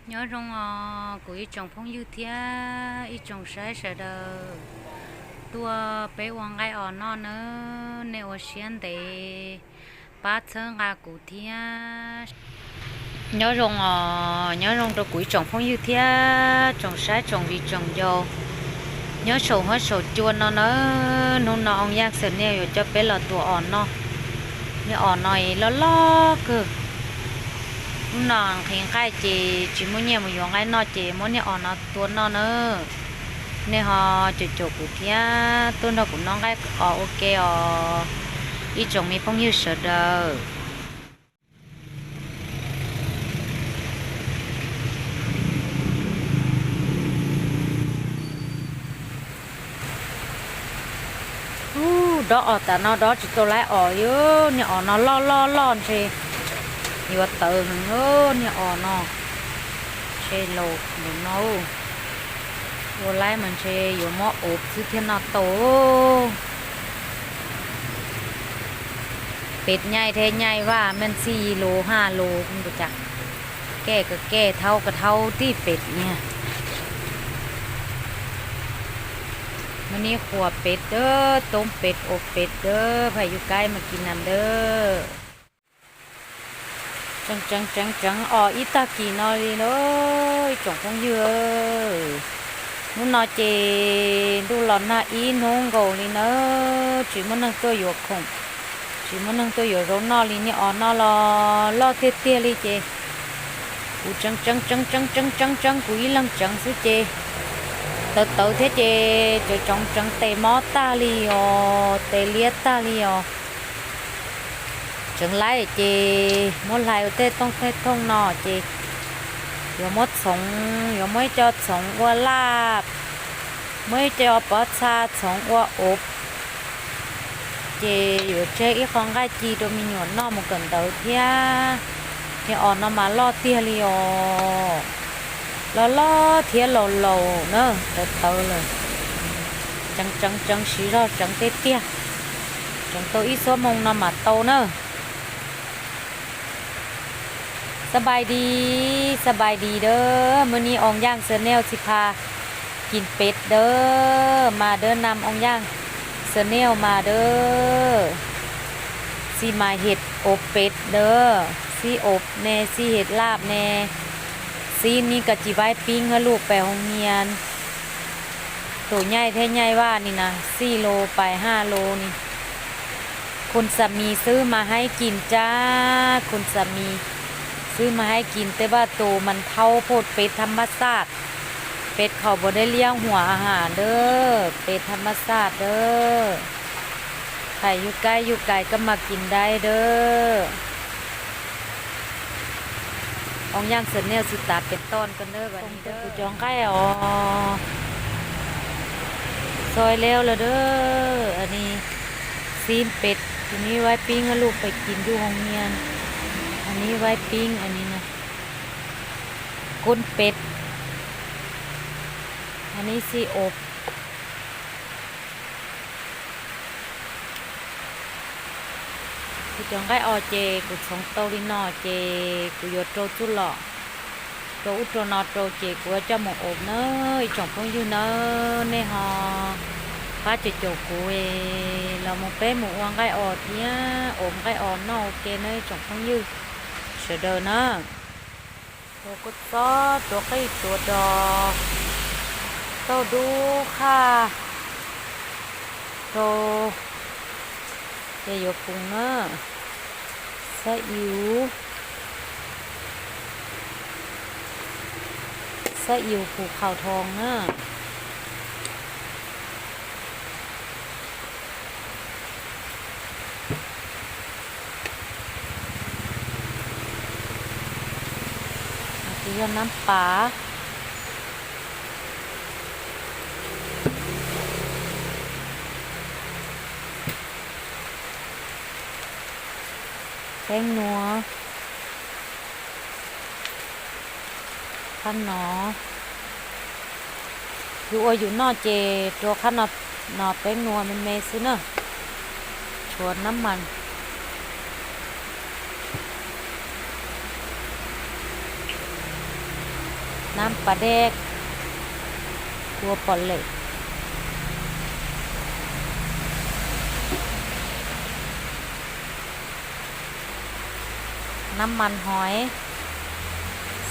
Nho rhông ò, củ ih chồng phông yư thiá, ih chồng sái sơ đơ. Tua pế ua ngai ò no nơ, nê ua siến đê, pá thơng a củ thiá. Nho rhông ò, nho rhông rô củ ih chồng phông yư thiá, chồng sái chồng vì chồng dầu. Nho sổ hót sổ chuôn no nơ, nô no ong yag sơ nê ua cho pế lò tua ò no. Nê ò no ih lo lo cơ. Nô no khính khai chê, chê mô nhe mô yuôn ngai no chê, mô nê ò no tua no nơ. Nê ho chô chô củ thiá, tua no củ no ngai ò ok ò. Ih chồng mi phông yư sơ đơ. Ú, đó ò ta no đó chê tô lai ò yơ, nê ò no lo lo lo chê. Yuôn tơ hưng ơ, nê ò no. Chê lô, lô no. Ua lai măn chê yuôn mô ốp xứ thiá no tô. Pệt nhai thê nhai ua, măn sì lô, há lô, măn bơ chă. Kê kơ kê, thâu kơ thâu, tỉ pệt nê. Mô nê khua pệt đơ, tôm pệt, ốp pệt đơ, phai yư cai mă kin năm đơ. Chăng chăng chăng chăng, ò ih ta kỉ no li nơ, ih chồng phông yư. Nô no chê, đu lò na ih nông gầu li nơ, chê mô năng tua yuôn không. Chê mô năng tua yuôn rô no li nê ò no lo, lo thiá thiá li chê. Củ chăng chăng chăng chăng chăng chăng chăng, củ ih lăng chăng xứ chê. Tơ tơ thiá chê, chô chông chăng tê mô ta li ò, tê liê ta li ò. Chăng lai chê, mô lai ua tê tông tê tông no chê. Yuôn mô chông, yuôn mô cho chông ua lạp. Mô cho pó cha chông ua ốp. Chê yuôn chê ih khong gai chi tô mi nhuôn no mô cơn đơ thiá. Thiá ò no mă lo thiá li ò. Lo lo thiá lô lô nơ, tơ tơ lơ. Chăng chăng chăng, sí lo chăng tê thiá. Chăng tô ih số mông no mă tô nơ. ສະບາຍດີ ສະບາຍດີເດີ ມື້ນີ້ອອງຢ່າງແຊນແນວຊິພາກິນເປັດເດີ ມາເດີນຳອອງຢ່າງແຊນແນວມາເດີ ຊິມາເຮັດອົບເປັດເດີ ຊິອົບແດ່ ຊິເຮັດລາບແດ່ ຊີ້ນນີ້ກະຊິໄວ້ປີ້ງໃຫ້ລູກໄປໂຮງຮຽນ ໂຕໃຫຍ່ແທ້ໃຫຍ່ຫວານີ້ນະ ສີ່ໂລໄປຫ້າໂລນີ້. ຄຸນສາມີຊື້ມາໃຫ້ກິນຈ້າ ຄຸນສາມີຊື້ມາໃຫ້ກິນ ແຕ່ວ່າໂຕມັນເຖົ້າໂພດ ເປັດທຳມະຊາດ ເປັດເຂົາບໍ່ໄດ້ລ້ຽງຫົວອາຫານເດີ ເປັດທຳມະຊາດເດີ ໃຜຢູ່ໃກ້ຢູ່ໄກກໍມາກິນໄດ້ເດີ. ອອງຢ່າງເຊີນແນວຊິຕາເປັນຕອນກັນເດີ ບາດນີ້ເດີ ກູຈອງໄກ່ອໍ ຊອຍແລ້ວລະເດີ ອັນນີ້ຊີ້ນເປັດ ອັນນີ້ໄວ້ປີ້ງໃຫ້ລູກໄປກິນຢູ່ໂຮງຮຽນ ອັນນີ້ໄວ້ປີ້ງ ອັນນີ້ນະ ກົ້ນເປັດ ອັນນີ້ຊິອົບ. ກູຈອງໄກ່ອໍເຈ ກູສອງໂຕລີນໍເຈ ກູຢວດໂຕຈຸຫຼໍ ໂຕອຸໂຕນໍໂຕເຈ ກູຈອມອງອົບເນີ ອີຈອງເພິ່ງຍືນເນີ ເນຮໍ ປ້າຈະໂຈກູເອ ລາວມອງເປ້ໝູອວງໄກ່ອໍທຽ ອົບໄກ່ອໍນໍໂອເກເນີ ອີຈອງເພິ່ງຍືນ ເຊີເດີເນີ. ໂຕກຸດຊອດ ຕົວໄກ່ຕົວດອກ ໂຕດູຄ່າ ໂຕ ເຈ ຢວດປຸງເນີ ສະອິວ ສະອິວພູເຂົາທອງເນີ. ເອົາຊິຢອດນ້ຳປາ ແປ້ງນົວ ຄັນໜໍ ຢູ່ອົວຢູ່ໜໍເຈ ຕົວຄັນໜໍ ໜໍແປ້ງນົວແມ່ນເມຊື່ເນີ ຊວນນ້ຳມັນ. ນ້ຳປາແດກ ຕົວປາເລກ ນ້ຳມັນຫອຍ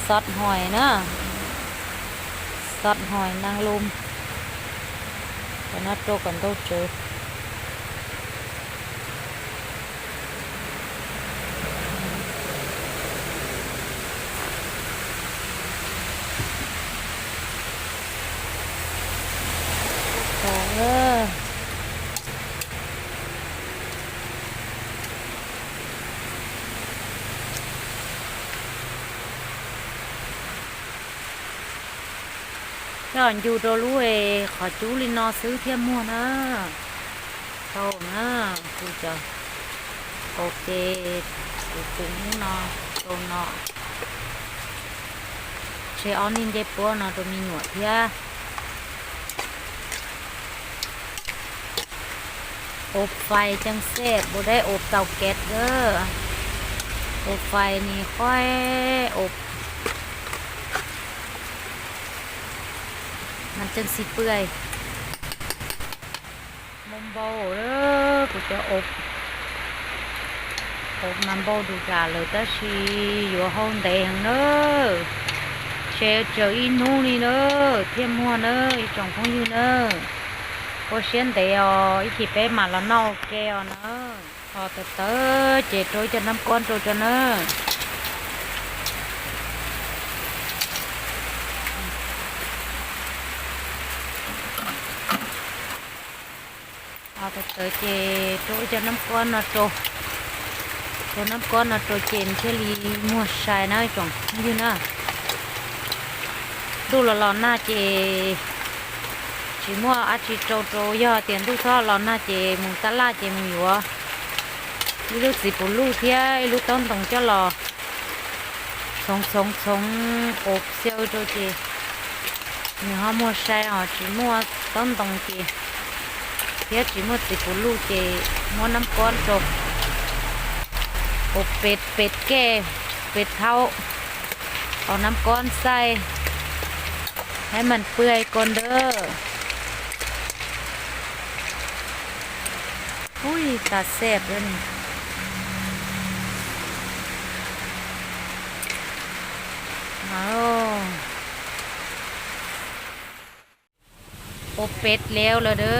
ຊອດຫອຍເນາະ ຊອດຫອຍນາງລົມ ໄປເນາະ ໂຕກັນໂຕເຈີ. ຈອນຢູ່ໂຕລູເອ ຂໍຈູລີນອຊື້ທຽມມົວນະ ໂຕນະ ກູຈະ ໂອເຄ ກູປຸງນະ ໂຕນະ ເຊອອນນິນເຈປົວນະ ໂຕມີໜວດເທຍ. ອົບໄຟຈັ່ງແຊບ ບໍ່ໄດ້ອົບເຕົາແກັດເດີ ອົບໄຟນີ້ຄ່ອຍອົບ ມັນຈັ່ງຊິເປື່ອຍ ມົມເບົາເດີ ກູຈະອົບ ອົບມັນເບົາດູດາເລີຍ ຕາຊີຢູ່ຫ້ອງແດງເດີ ເຊເຈີອີນູນີ້ເດີ ທຽມຫົວເດີ ອີຈອງພົງຢູ່ເດີ ໂອຊຽນເດອ ອີກີເປມາລະເນົາແກ້ວເດີ. ອໍ ເຕີເຕີ ເຈໂຕຈະນ້ຳກ້ອນໂຕຈະເນີ ອໍ ເຕີເຕີ ເຈໂຕຈະນ້ຳກ້ອນນະໂຕ ໂຕນ້ຳກ້ອນນະໂຕ ເຈນເຊລີມົວຊາຍນະ ອີຈອງ ຢູ່ນະ ດູລະລອນນະ ເຈ ຊິມົວອາຊີໂຕໂຕ ຍໍຕຽນດູຊອລອນນະ ເຈ ມຸງຕະຫຼາເຈ ມຸງຢູ່ ອີລູກຊິປູລູເທຍ ອີລູກຕ້ອນຕົງຈະລໍ ຊົງຊົງຊົງ ອົບເຊວໂຕເຈ ມີຮອດມົວໄຊ ອໍ ຊິມົວຕ້ອນຕົງເຈ ເທຍຊິມົວຊິປູລູເຈ ມົວນ້ຳກ້ອນໂຕ ອົບເປັດ ເປັດແກ່ ເປັດເຖົ້າ ເອົານ້ຳກ້ອນໃສ່ ໃຫ້ມັນເປື່ອຍກ່ອນເດີ. ອຸ້ຍ ຕາແຊບເດີນີ້ ເອົາ ອົບເປັດແລ້ວລະເດີ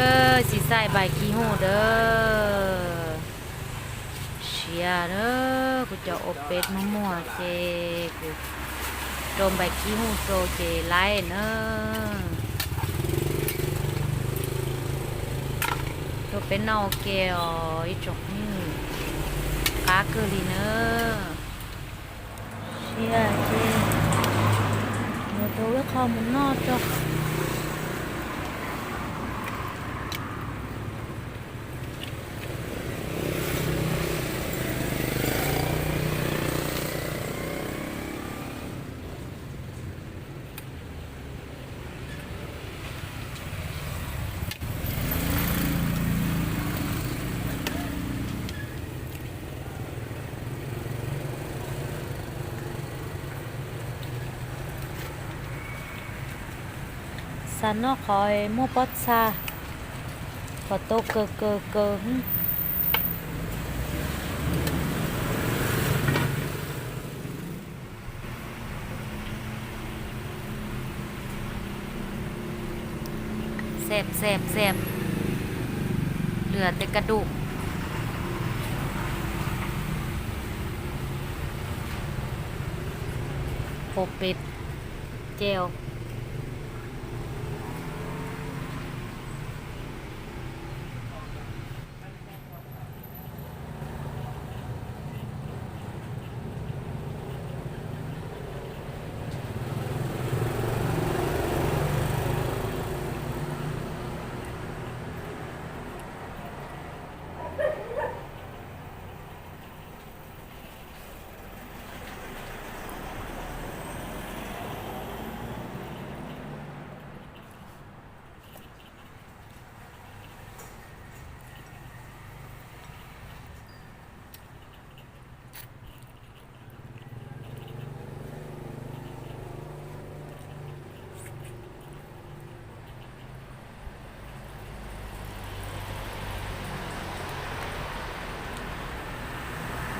ຊິໃສ່ໃບຂີ້ຫູເດີ. ເຊຍເດີ ກູຈະອົບເປັດມົວໆ ເຈ ກູຕົ້ມໃບຂີ້ຫູໂຕເຈໄລ່ເນີ ໂຕເປັດເນົ່າແກ່ວ ອີຈົກນີ້ ກາຄືລີເນີ. ເຊຍເຈ ເດີໂຕເວເຂົ້າໝູນນອກຈົກ. ສາວນ້ອຍຂ້ອຍມົວປອດຊາ ຂໍໂຕເກີໆໆ. ແຊບໆໆ ເຫຼືອແຕ່ກະດູກ ໂອເປັດ ແຈ່ວ. ເ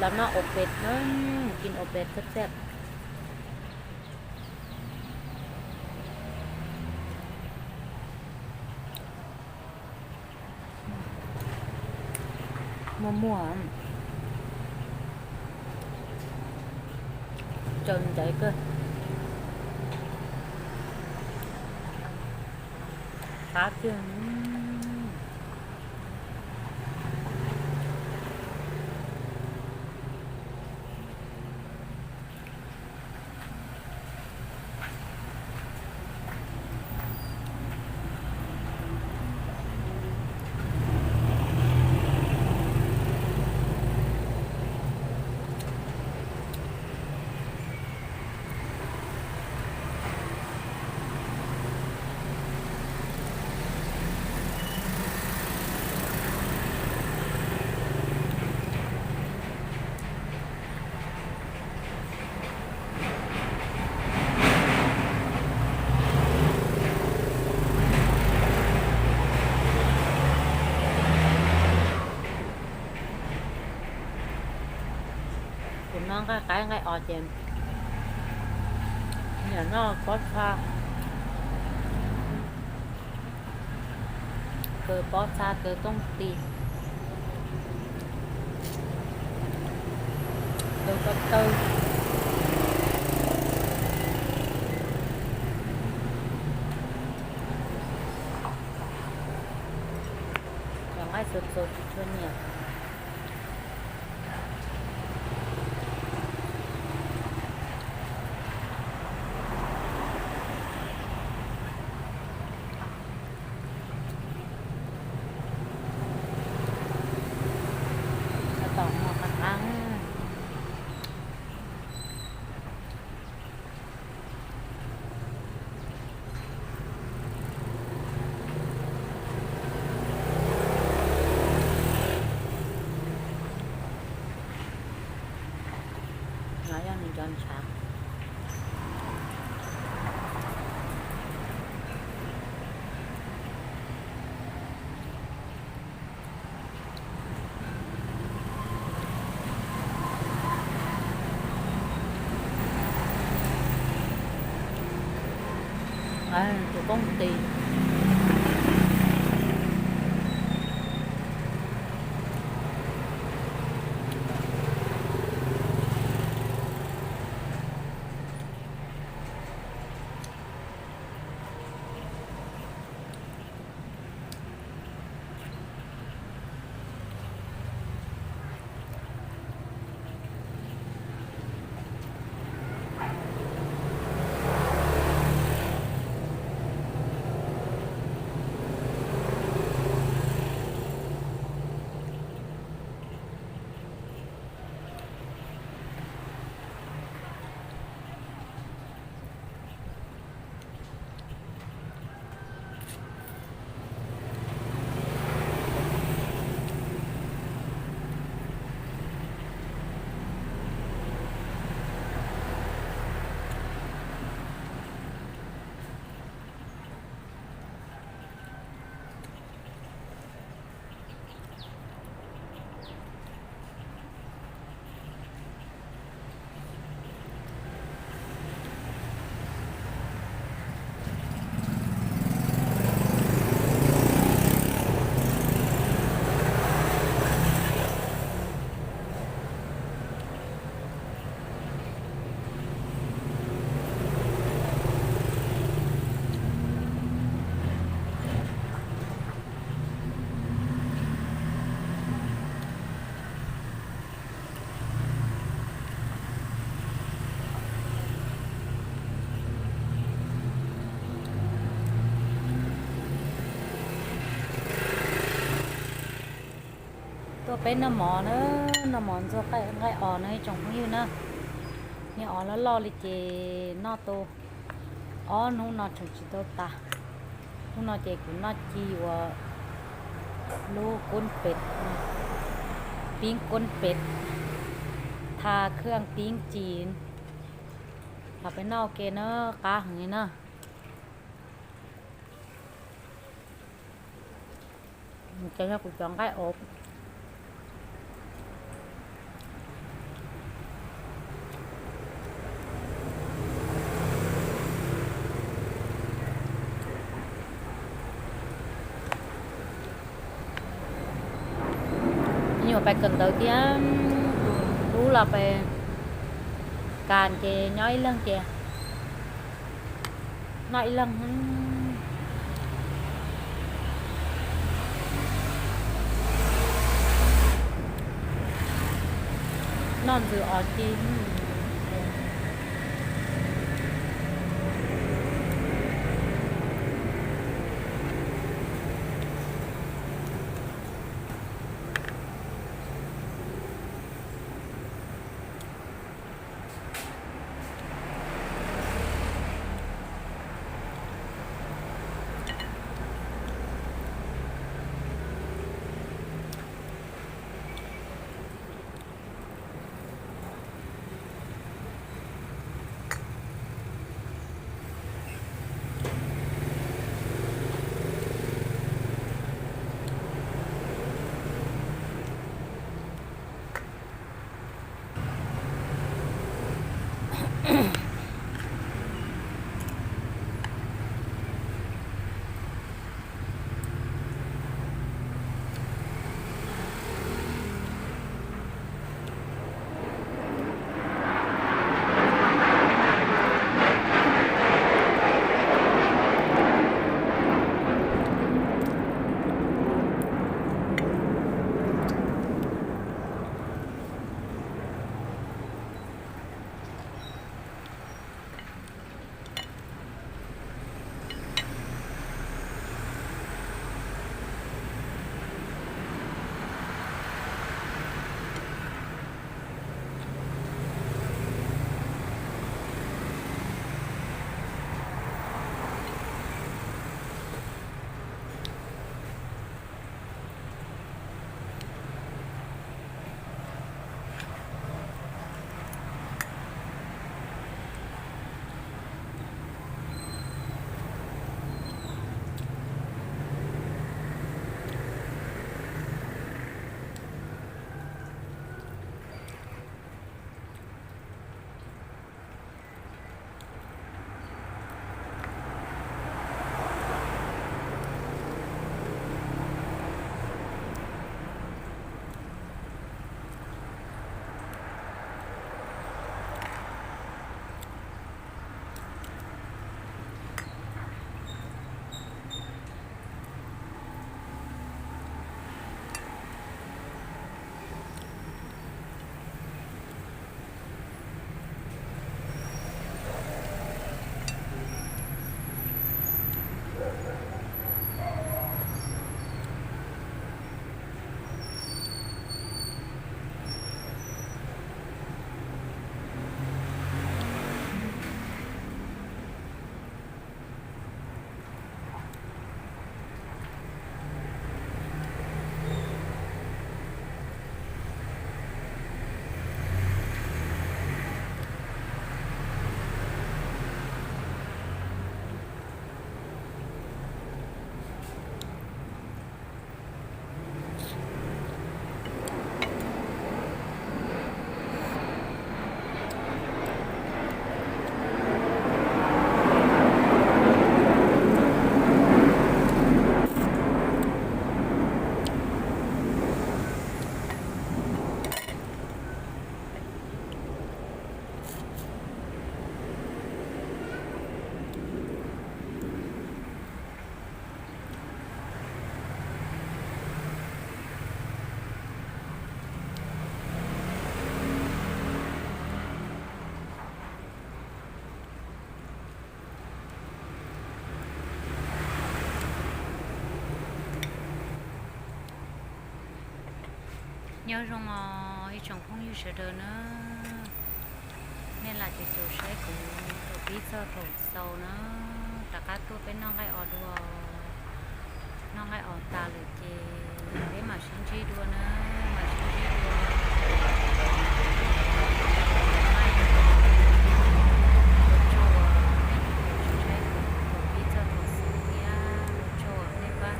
ລາວເນາະ ອົບເປັດ ເອີ ກິນອົບເປັດແຊບໆ. ໝໍ່ໆ ຈົນໃຈເກີນ ຄາບເທື່ອ. ເປັນນ້ອງຄ້າຍໆ ໄກ່ອອດເຢັນ ເໜືອນອກປອດຊາ ເກີປອດຊາ ເກີຕ້ອງຕີ ເກີກັບເກີ ຢ່າງໄດ້ສົດໆ ເທື່ອນີ້. ເອີ ໂຕກົ້ງຕີ. ຕົວເປັນນ້ຳໝໍເນີ ນ້ຳໝໍຕົວໄກ່ ໄກ່ອອນໃນຈົງຜູ້ຢູ່ເນີ ນີ້ອອນລໍ່ໆ ລິເກເນາະໂຕ ອໍ ໜູນອດເຖິງຊິໂຕຕາ ໜູນອດເຈກຸນອດຈີວ ລູກກົ້ນເປັດ ປີ້ງກົ້ນເປັດ ທາເຄື່ອງປີ້ງຈີນ ເຂົ້າໄປນອກເກເນີ ກາຫືອເນີ. ແກງເຮັດກຸນຈອງໄກ່ອົບ Phải cần tới kia, ừm, cú là phải càn kìa, nói lăng kìa. Nói lăng, ừm. Non dự ở chi, ừm. Nyob zoo os ib tsoom phooj ywg sawv daws nawb. Nej lav ces tau saib kuv thaum pib txog thaum xaus nawb, rov qab tuaj peb noj nqaij os dua. Noj nqaij os tas lawm ces peb mam sib ntsib dua nawb, mam sib ntsib dua. Ua tsaug uas nej tau saib kuv thaum pib txog thaum xaus thiab ua tsaug uas nej pab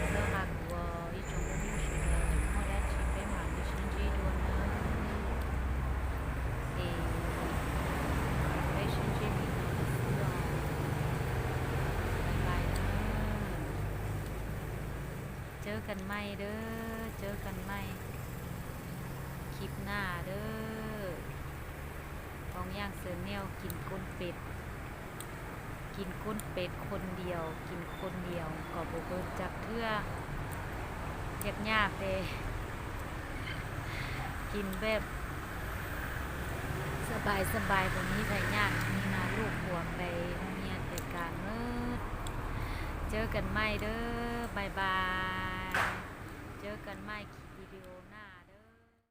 txhawb nqa kuv os ib tsoom phooj ywg sawv daws. Muaj dab tsi peb mam li sib ntsib dua nawb. Es peb sib ntsib li no lawm xwb os. Bye bye nawb. ເຈີກັນໃໝ່ເດີ້ ເຈີກັນໃໝ່. ຄລິບໜ້າເດີ. ທອງຢ່າງແຊນແນວ ກິນກົ້ນເປັດ ກິນກົ້ນເປັດຄົນດຽວ ກິນຄົນດຽວກໍບໍ່ເບິດຈັກເທື່ອ. ຢາກຍາກແຕ່ ກິນແບບສະບາຍໆ ບໍ່ມີໃຜຍາກ ມີມາລູກພວກໄປໂຮງຮຽນໄປການໝົດ. ເຈີກັນໃໝ່ເດີ ບາຍບາຍ ເຈີກັນໃໝ່.